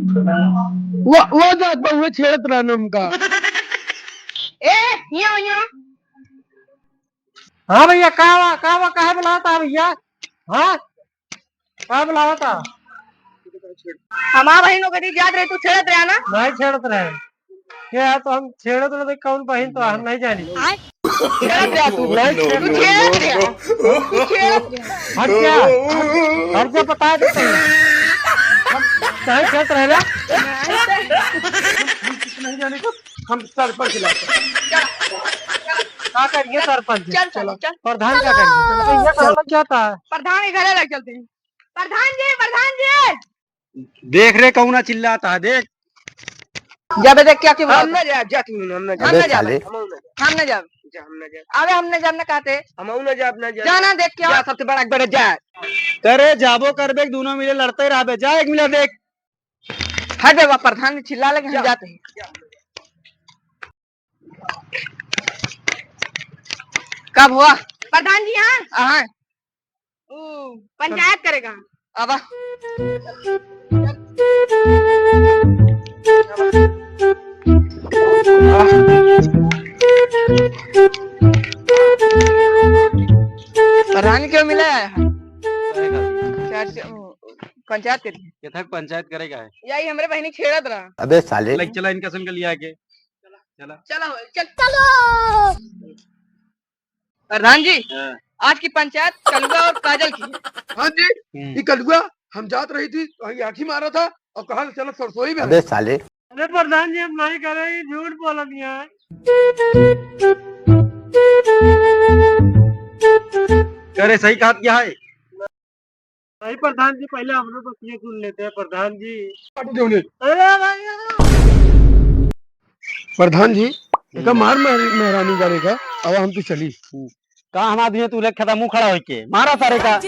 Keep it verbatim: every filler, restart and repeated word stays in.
वो, वो जात बा, वो छेड़त रहन हमका। ए, हियाँ, हियाँ। हाँ भइया, का बा, का बा, काहे बुलावता भइया? हाँ? का बुलावता? हमार बहिन ओकरी जात रही, तू छेड़त रहा ना? नहीं छेड़त रहे। के है तो हम छेड़त रहे, कौन बहिन तो हम नहीं जानी। छेड़त रहा तू। नहीं छेड़त। तू छेड़त रहा। तू छेड़त रहा। हट जा, हट जा, बता देते हैं। हम नहीं छेड़त रहे ना। नहीं जाने को हम सरपंच लाते हैं। का करिए सरपंच? चल, चल, चल। प्रधान का करिए? चल। भैया, कहाँ क्या था? प्रधान के घरे लग चलते हैं। प्रधान जी, प्रधान जी। देख रे, कौन चिल्लाता है, देख। जाबे देख क्या की हम बात। ना जाब, जा तू, हम ना जाब। अबे हम ना जाब, साले। हम ना जाब। हम ना जाब। जा, हम ना जाब। अबे हम ना जाब ना कहते। हम ना जाब, ना जाब। जाना देख क्या। जा, सबसे बड़ा एक बार जा। करे, जाबो करबे, दोनों मिले लड़ते रहबे। जा, एक मिला देख। हट बे, प्रधान जी चिल्ला लगे, हम जा। जाते हैं। कब हुआ? प्रधान जी, हाँ। हाँ। ओ, पंचायत करेगा। अब आ। प्रधान क्यों मिला है? करेगा। चार से, ओ, पंचायत करिए। ये तक पंचायत करेगा है। यही हमरे बहिनी छेड़त रहा। अबे साले। लाइक चला इनका सुन के लिया के। चला। चला हो, चल। चलो। प्रधान जी, हाँ। आज की पंचायत कलुआ और काजल की है। हाँ जी, हम्म। ये कलुआ हम जात रही थी, वही आँखी मारा था और कहा चलो सरसोई में। अबे साले। अरे प्रधान जी, हम नहीं करे, ये झूठ बोला दिया है। करे सही कहा क्या है? नहीं प्रधान जी, पहले हमरो बतिया सुन लेते हैं प्रधान जी। काट दे उन्हें। अरे भाई, अरे। प्रधान जी, एका हम्म। मार मेहर-, मेहरानी गाड़ी का, अब हम तो चली। हम्म। का हमार दुनिया तू लेके खत्म मुंह खड़ा होके? मारा सारे का।